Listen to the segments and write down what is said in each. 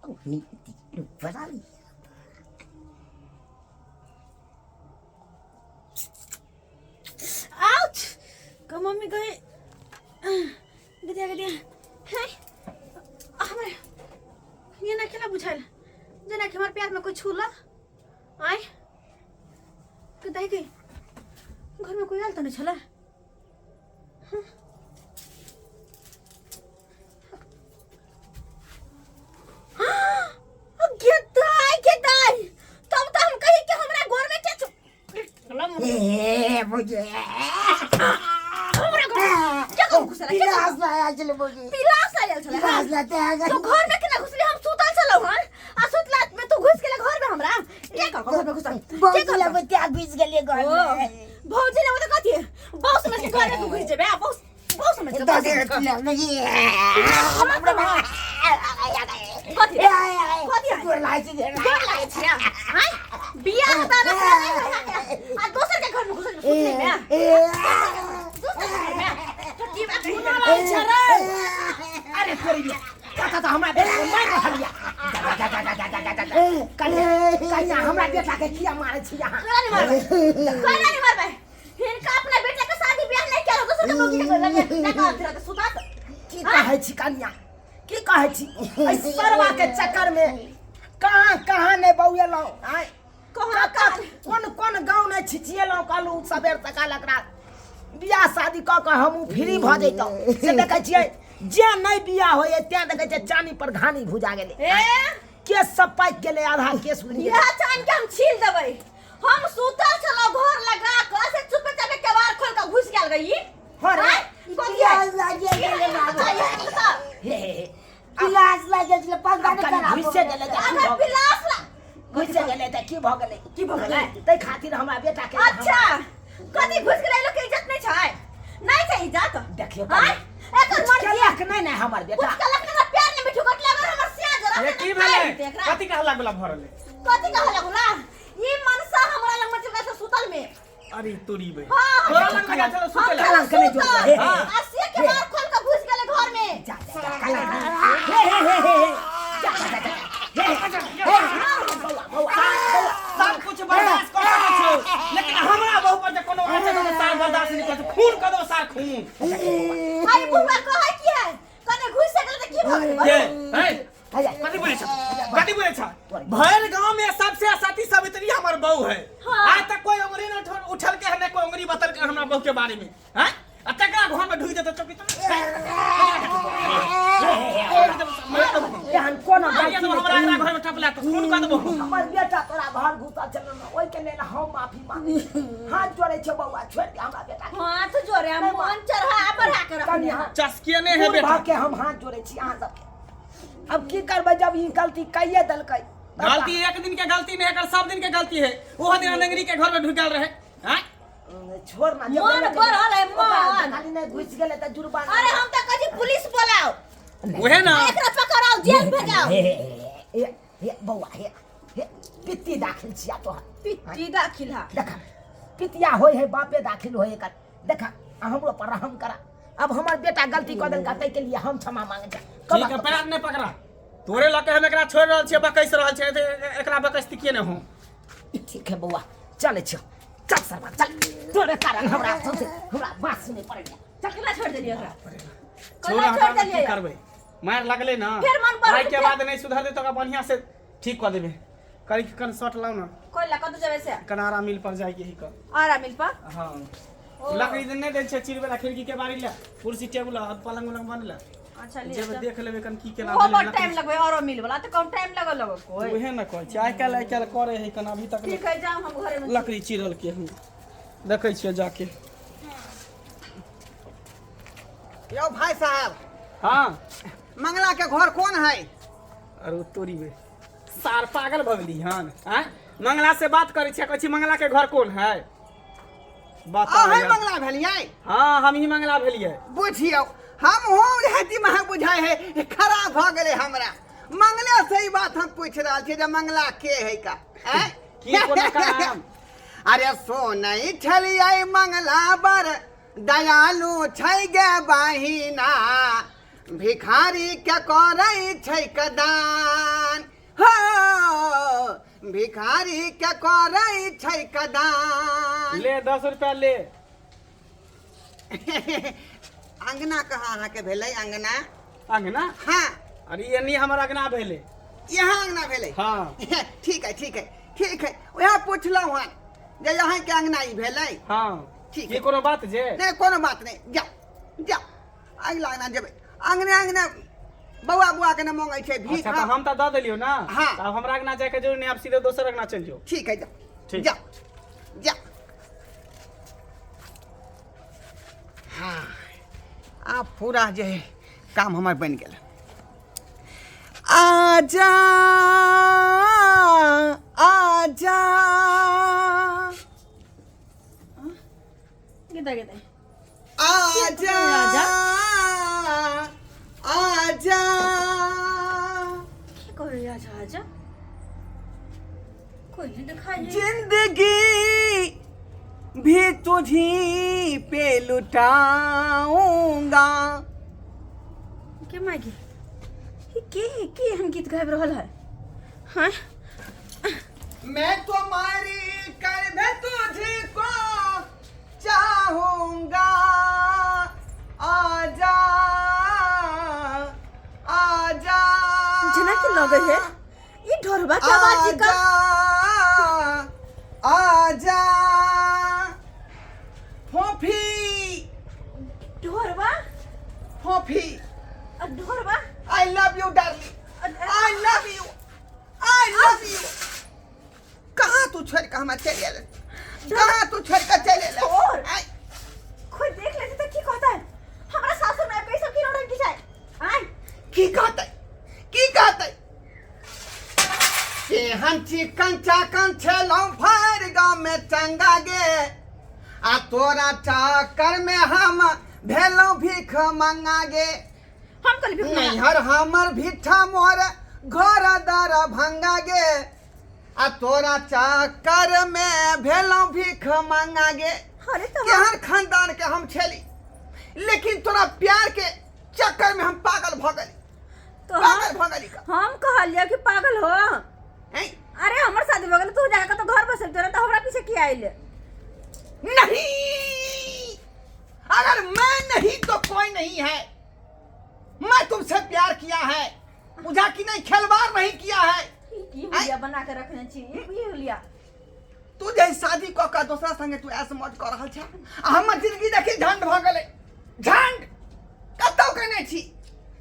बना ली। आउच का मम्मी गए गदिया गदिया है हमरा ये ना केना बुझाइल जेना कि हमर प्यार में कोई छूला आय के दाई गई घर में कोई आयल तो नहीं छला। गेदाई गेदाई तब तो हम कही कि हमरा घर में के ए मुझे हमरा घर में के कहू घुसला के पिलास कहू लाया चले मुझे पिलास आयल छले पिलास लाते आ तो घर में केना घुसली? हम सुतल छलौ हन आ सुतला में तू घुस गेले घर में हमरा के कहू घर में घुसल के भौजी कहू? लग त्या घुस गेलिए घर ओ में। भौजी ने तो कथी बहुत समझ के घर में तू घुस जेबे आ बहुत बहुत समझ के दस कथी कथी है? गोर लागै छी। गोर लागै छै आय बियाह त ना आ दोसर के घर में घुसल सुतले में दोसर के घर में तो की बात छै रे। अरे तोरी बिया कथा तऽ हमरा बेटा के मारि रहल या। जा जा जा जा जा जा जा जा। कन्या कन्या हमरा बेटा के किया मारै छी अहाँ? कोना नहीं मारबै, कोना नहीं मारबै। हिनका अपना बेटा के शादी बियाह नहीं करो दोसर के मौगी के लगे लगा अंधेरा के सुता की कहै छी कन्या, की कहै छी? एहि सरवा के चक्कर में कहाँ कहाँ नहि बौएलहुँ आँय? कहाँ कत कोन कोन गाँव नहि छिचिएलहुँ। कहलहुँ सबेर सकाल एकरा बियाह शादी कऽ कऽ हमहूँ फ्री भऽ जैतहुँ, से देखै छियै जे नहि बियाह होइए तेँ देखै छियै चानी पर घानी भुजा गेलै। ए केस सब पाकि गेलै, आधा केस उड़ि गेलै। इएह चान के हम छील देबै। हम सुतल छलौ घर लगा कऽ से चुपे चापे केवाड़ खोल कऽ घुसि गेल रही। हँ रे। आँय, कथी है? पिलास लागे गेलै बाबू। हे हे हे पिलास लागे छलै पंखा आब कनि घुसिए गेलै तऽ की अगर भऽ गेलै? पिलास ला घुसिए गेलै तऽ की भऽ गेलै? की भऽ गेलै? ताहि खातिर हमरा बेटा के अच्छा कथी घुसि गेलै? लोक के इज्जत नहि छै, नहि छै इज्जत। देखियौ आँय, एकर किछु मर्जी। केलक नहि ने हमर बेटा? कुछ कलक हमरा प्यार नहि मिठू कटले अगर हमर सिया जरा ये की भेलै? कथी के हल्ला गुल्ला भऽ रहलै? कथी कहऽ लगला ई मनसा हमरा लग में चलका सुतल में। अरे तोरी बे हाँ, तोरा लग लगा चलो सुतल। कलंक नहि जोड़। हे, हे। आ से के बार खोल के घुस गेले घर में। जा जा जा कलंक। हे हे हे हे हे जा जा जा जा हे हे हे बौआ बौआ बौआ। सब कुछ बर्दाश्त कऽ सकै छौ लेकिन हमरा बहू पर जे कोनो आँच एतौ तऽ सार बर्दाश्त नहि करतौ। खून कऽ देबौ सार खून। आई बुढ़वा कहै की है कने घुस गेले त की भऽ गेलै? के है कथी बोलै छ, कथी बोलै छ? भरि गांव में सबसे सती सावित्री हमर बहू है। हाँ। आज तक कोई उंगली न उठल के है, कोई उंगली बतल के हमरा बहू के बारे में हैं आ तकरा घर में ढुक जेतौ चौकी तो एहन कोनो गलती हमरा नहि। एकरा घर में टपला तऽ खून कऽ देबौ। हमर बेटा तोरा घर घुसल छल ने, ओहिके लेल हम माफी मांगे छी, हाथ जोड़े छै बौआ, छोड़ि दे हमरा बेटा के। हाथ जोड़े मन चढ़ा बढ़ा के रखने। कनिया चस्के ने है बूढ़ बेटा भऽ के हम हाथ जोड़े छी अहाँ सबके। अब की करबै जब ई गलती कैये देलकै? गलती एक दिन के गलती नहीं है, एकर सब दिन के गलती है। ओहो दिन नंगरी के घर में ढुक गेल रहे हैं। छोड़ ना। मन बढ़ल है, मन। खाली नहीं घुस गेलै तऽ जुर्माना। अरे हम त कहै छी पुलिस बोलाओ। उहे ना। एकरा पकड़ाओ, जेल भेजाओ। हे हे हे हे बौआ हे हे पित्ती दाखिल छिया तोहर। पिट्टी दाखिल हा। देखा पितिया होय है बापे दाखिल होय एकर। देखा आ हमरो पर रहम करा। अब हमर बेटा गलती कऽ देलका ताहि के लिए हम क्षमा मांगे छी। ठीक है, पैर नहीं पकड़ा तोरे लके हम एकरा छोड़ रहल छियै, बकैस रहल छियै, तऽ एकरा बकैसती किए नहि हो? ठीक है बौआ, चलै छियौ। चल सरवा चल, तोरे कारण हमरा सबसे हमरा बात सुनै पड़ैया। चल। केना छोड़ देलियै ओकरा? छोड़ केना हटा छोड़ की देलियै? करबै, मारि लगलै ना। फेर मन पड़ल आइ के फेर- बाद नहीं सुधरतै तऽ ओकरा बढ़िया से ठीक कऽ देबै। करी कन शर्ट लाउ ना। कोई ला कतऽ जेबै से? कनारा मिल पर जाइके ही कर। आरा मिल पर? हाँ। ओ। लकड़ी तऽ नहि दै छै चिरबै ला, खिड़की के बारी ला, कुर्सी टेबुल आ पलंग उलंग बनला। अच्छा ले जेबै चल। देख लेबै कन की केना ओहो भेलै बड़ लकड़ी। टाइम लगबै औरो मिल वाला तऽ कम टाइम लगल लगो कोई। उहे ने कहै छी, आइ काल्हि आइ काल्हि करे है कन अभी तक ठीक है, जाओ, हम घरे में छी। लकड़ी चिरल के हम देखै छियै जाके। यौ भाई साहब। हाँ। मंगला के घर कौन है? अरे तोरी बे सार पागल भऽ गेली हन आँय? मंगला से बात करै छियै, कहै छी मंगला के घर कोन है? बताउ अहाँ यार। मंगला भेलियै? हाँ, हम ही मंगला भेलियै। बुझियौ हम हो दिमाग बुझाइ है खराब भऽ गेलै हमरा। मंगले से ई बात हम पूछि रहल छी जे मंगला के है का आँय? की कोनो काम? अरे सोनै छलियै मंगला बर दयालु छै गे बहिना, भिखारी के करै छै कदान। हो भिखारी के करै छै कदान। ले 10 रुपया ले। अंगना कहाँ अहाँके भेलै अंगना? अंगना? हाँ। अरे ये नहीं हमर अंगना भेलै। यहाँ अंगना भेलै? हाँ। ठीक है ठीक है ठीक है, वएह पुछलहुँ हन जे अहाँके अंगना ई भेलै। हाँ। ठीक की है। कोनो बात जे? नहि कोनो बात नहि, जाउ जाउ अगिला अंगना जेबै। अंगने अंगने बौआ बौआ के ने मांगै छै भीख। अच्छा तऽ हम तऽ दऽ देलियौ ना। हाँ। तऽ आब हमरा अंगना जायके जरूरी नहि, आब सीधे दोसर अंगना चलि जाउ। ठीक है जाउ। ठीक। जाउ जाउ। हाँ आब पूरा जे है काम हमर बनि गेल। आजा आजा गेदा गेदा आजा आजा की कह आजा आजा कोई नहीं दिखाई। जिंदगी भी तुझी पे लुटाऊंगा। के मागी ई के हम गीत गाबि रहल है? हाँ मैं तो मारी कर भी तुझको चाहूंगा। आजा आजा जेना कि लगे है ई ढोरबा के आवाज जी का। आजा आजा फोफी ढोरबा फोफी आ ढोरबा। I love you darling, I love you, I love you. कहाँ तू छोड़ के हमरा चलि गेल? कहाँ तू छोड़ के चलि गेल? छोड़। आइ, कोई देख लेते तो की कहता है? हमरा सासुर में कैसे की रोडन की जाए? आय की कहतै की कहतै? केहन चिकन चाकन छलहुँ भरि गाँव में चंगा गे, आ तोरा चक्कर में हम भेलहुँ भीख मंगा गे। हम कल भीख मंगा। नैहर हमर भिट्ठा मोर घर दर भंगा गे, आ तोरा चक्कर में भेलहुँ भीख मंगा गे। अरे तो केहन खानदान के हम छेली, लेकिन तोरा प्यार के चक्कर में हम पागल भ गेली। तो पागल भ गेली का। हम कहलिए कि पागल हो। हैं? अरे हमर शादी भ गेल, तू जाके तो घर बसल तोरा तो हमरा पीछे की आइल? नहीं, अगर मैं नहीं तो कोई नहीं है। मैं तुमसे प्यार किया है, बुझा कि नहीं, खिलवाड़ नहीं किया है। की हुलिया बना के रखने छी ई हुलिया? तू जे शादी क के दोसरा संगे तू ऐस मौज क रहल छ, आ हमर जिंदगी देखी झंड भ गेलै। झंड कतौ के नहि छी,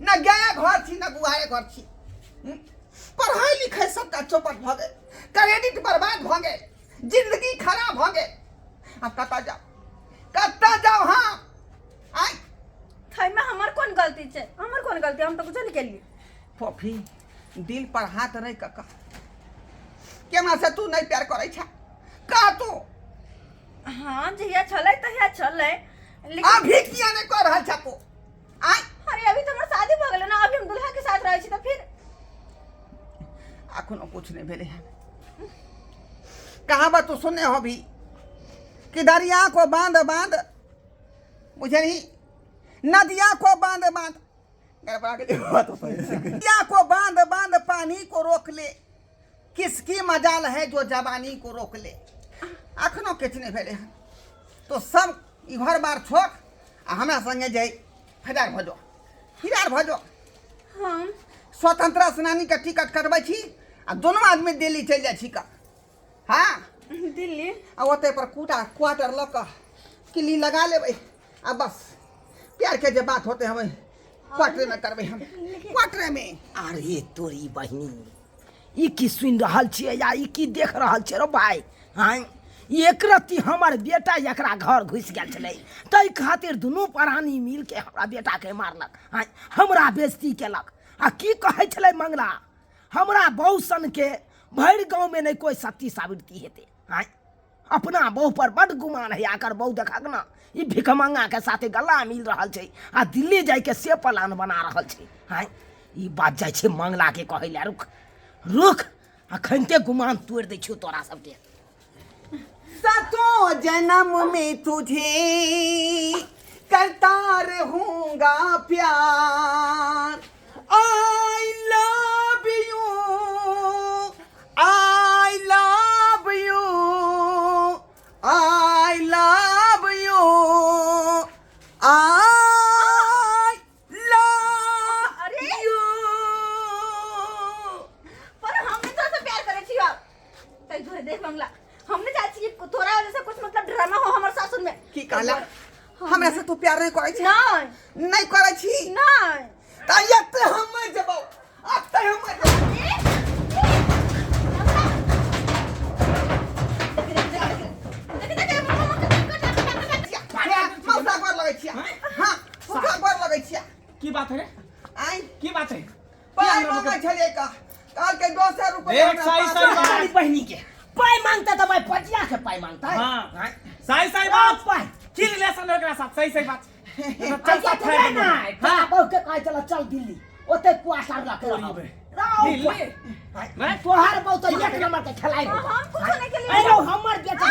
न गाय घर छी न गुहारे घर छी। पढ़ाई लिखाई सबटा चौपट भ गेल, क्रेडिट बर्बाद भ गेल, जिंदगी खराब भ गेल। आब कतऽ जाउ कतऽ जाउ हम? आइ थैमे हमर कोन गलती छै? हमर कोन गलती? हम तऽ कुछो नहि केलियै। फोफी दिल पर हाथ रख के कह, केना से तू नहीं प्यार करै छ? कह तू। हाँ जहिया छलै तहिया छलै, लेकिन अभी किया नहीं कर रहल छ तू? आइ अरे अभी तो हमर शादी भ गेलै ना, अभी हम दुल्हा के साथ रहै छी तऽ फिर अखनो कुछ नहीं भेलै हन। कहावत तू सुनने हो भी कि दरिया को बांध बांध, बुझे नदिया को बांध बांध, गड़बड़ा गेलै बात। नदिया को बांध बांध पानी को रोक ले, किसकी मजाल है जो जवानी को रोक ले। अखनो किछु नहि भेलै हन, तो सब ई घर बार छोड़ आ हमरा संगे जाइ फरार भऽ जो, फिरार भऽ जो। हम स्वतंत्रता सेनानी के टिकट कटबै छी आ दोनों आदमी दिल्ली चलि जाइ छी का। हाँ दिल्ली? आ ओतै पर कूटा क्वार्टर लऽ कऽ किल्ली लगा लेबै आ बस प्यार के जे बात होतै हम क्वार्टर में करबै, हम क्वार्टर में। अरे तोरी बहिनी, ई की सुनि रहल छियै या ई की देख रहल छियै रो भाई? हाँ एक रत्ती हमर बेटा एकरा घर घुसि गेल छलै, ताहि खातिर दुनू प्राणी मिलके हमरा बेटाके मारलक। हाँ हमरा बेइज्जती केलक। आ की कहै छलै मंगला, हमरा बहु सनके भरि गाँवमे नहि कोइ सती सावित्री हेतै। हाँ अपना बहु पर बड गुमान है, आकर बहु देखक ना ई भिखमंगा के साथे गला मिल रहल छै आ दिल्ली जाइके से प्लान बना रहल छै। हाँ ई बात जाइ छै मंगला के कहै लए। रुक रुक, अखनते गुमान तोड़ि दै छियौ तोरा सबके। सातों जन्म में तुझे करता रहूंगा प्यार, I love you. देख मंगला, हमने चाहे छी कि तोरा वजह से कुछ मतलब ड्रामा हो हमर सासुर में। की कहला, हमरा से तू प्यार नहीं करै छी? नहीं। नहीं करै छी? नहीं। त एते हम मरि जेबौ, एते हम मरि जेबौ। मौसा गोर लगै छियै। हाँ, मौसा गोर लगै छियै। की बात है रे? आइ। की बात है? पाइ मांगै छलियै का, कहलकै 200 रुपया। देख, सही सही बात। हमारी बहनी के पाई मांगता तो भाई पजिया के पाई मांगता है। हाँ, सही सही बात। पाई की रिलेशन है एकरा साथ? सही सही बात। चल। चल साथ चल ना। हाँ, बहु के कहे चल चल दिल्ली, ओते क्वार्टर रख रहो। दिल्ली? तोहार बहु तो एक नंबर के खिलाई। हम कुछ नहीं के लिए। अरे हमर बेटा